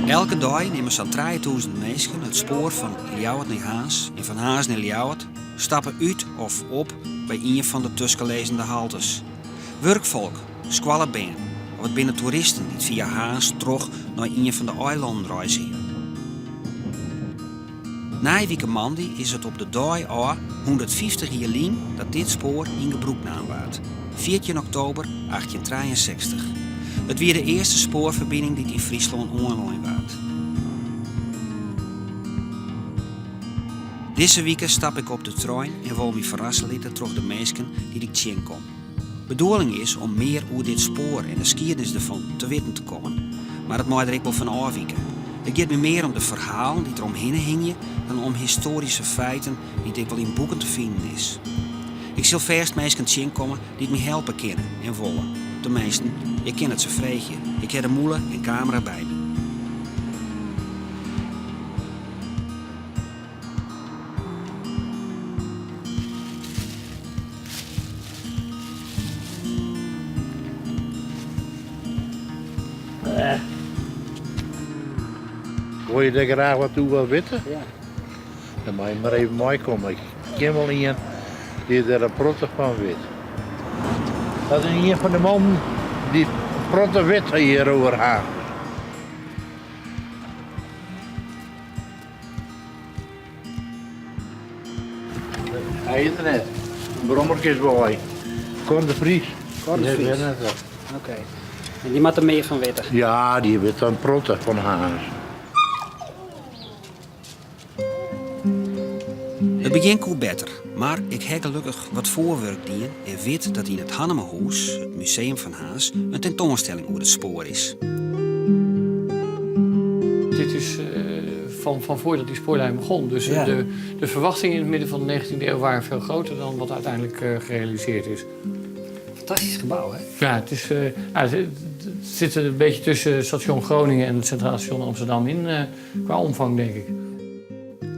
Elke dei nimme sa'n 3000 minsken it spoar fan Ljouwert nei Harns en fan Harns nei Ljouwert, stappe út of op by ien fan de tuskenlizzende haltes. Wurkfolk, skoallebern of it binne toeristen dy't fia Harns troch nei ien fan de eilannen reizgje. Nije wike moandei is it op de dei ôf 150 jier lyn dat dit spoar yn gebrûk naam waard, 14 oktober 1863. It wie de earste spoarferbining dy't yn Fryslân oanlein waard. Dizze wike stap ik op de trein en wol my ferrasse litte troch de minsken dy't ik tsjinkom. Bedoeling is om mear oer dit spoar en de skiednis derfan te witten te kommen, mar it mei der ek wol fan ôfwike. It giet my mear om de ferhalen dy't der omhinne hingje dan om histoaryske feiten dy't ek wol yn boeken te finen is. Ik sil fêst minsken tsjinkomme dy't my helpe kinne en wolle. Teminsten, ik kin it se freegje. Ik ha de mûle en kamera by my. Wol je dêr graach wat oer witte? Ja. Dan moat je mar even meikomme. Ik ken wol ien dy't der in protte fan wit. Dat is ien fan de mannen dy't in protte wit hjir oer ha. Hy is der net. Brommerke is wei. Cor de Vries. Cor de Vries. Oké. En dy moat der mear fan witte? Ja, dy wit in protte fan Harns. It begjin koe better, mar ik ha gelokkich wat foarwurk dien en wit dat yn it Hannemahûs, it museum fan Harns, in tentoanstelling oer it spoar is. Dit is van voordat die spoorlijn begon. Dus de verwachtingen in het midden van de 19e eeuw waren veel groter dan wat uiteindelijk gerealiseerd is. Fantastysk gebou, hè? Ja, het, is, ja, het, het zit een beetje tussen station Groningen en het Centraal Station Amsterdam in qua omvang, denk ik.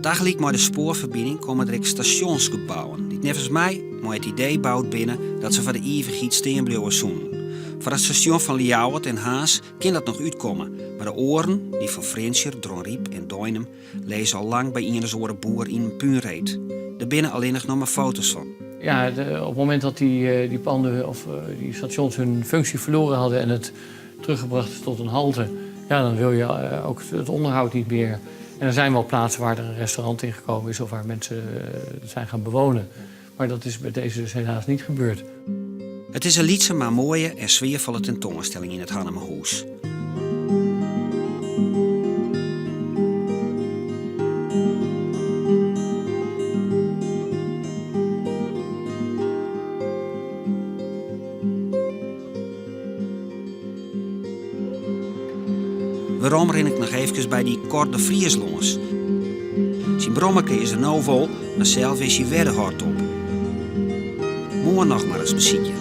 Tagelyk mei de spoarferbining komme der ek stasjonsgebouwen, dy't neffens my mei it idee boud binne dat se foar de ivichheid stean bliuwe soenen. Foar it stasjon fan Ljouwert en Harns kin dat noch útkomme, mar de oaren, dy fan Frjentsjer, Dronryp en Deinum, lizze al lang by ien as oare boer yn in púnreet. Der binne allinnich noch mar foto's fan. Ja, op het moment dat die, die panden of die stations hun functie verloren hadden en het teruggebracht is tot een halte, ja, dan wil je ook het onderhoud niet meer. En er zijn wel plaatsen waar er een restaurant in gekomen is of waar mensen zijn gaan bewonen. Maar dat is bij deze dus helaas niet gebeurd. It is in lytse mar moaie en sfearfolle tentoanstelling yn it Hannemahûs. Werom rin ik noch eefkes by dy Cor de Vries lâns. Syn brommerke is der no wol, mar sels is hy wer de hort op. Moarn noch mar ris besykje.